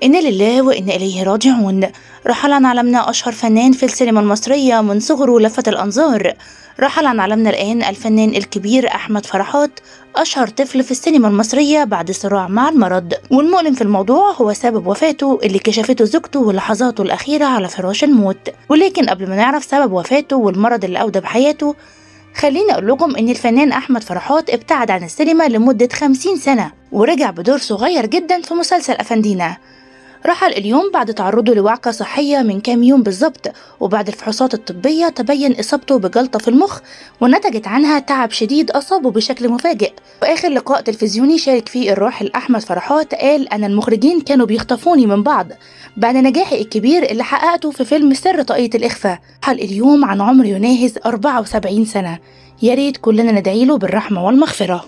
إنا لله وإنا إليه راجعون. رحل عن عالمنا أشهر فنان في السينما المصرية من صغره لفت الأنظار. رحل عن عالمنا الآن الفنان الكبير أحمد فرحات، أشهر طفل في السينما المصرية بعد صراع مع المرض. والمؤلم في الموضوع هو سبب وفاته اللي كشفته زوجته ولحظاته الأخيرة على فراش الموت. ولكن قبل ما نعرف سبب وفاته والمرض اللي أودى بحياته، خليني أقول لكم إن الفنان أحمد فرحات ابتعد عن السينما لمدة 50 سنة ورجع بدور صغير جدا في مسلسل أفندينا. رحل اليوم بعد تعرضه لوعكة صحية من كام يوم بالظبط، وبعد الفحوصات الطبية تبين إصابته بجلطة في المخ ونتجت عنها تعب شديد أصابه بشكل مفاجئ. وآخر لقاء تلفزيوني شارك فيه الراحل أحمد فرحات قال أن المخرجين كانوا بيخطفوني من بعض بعد نجاحي الكبير اللي حققته في فيلم سر طاقية الإخفاء. رحل اليوم عن عمر يناهز 74 سنة. يا ريت كلنا ندعيله بالرحمة والمغفرة.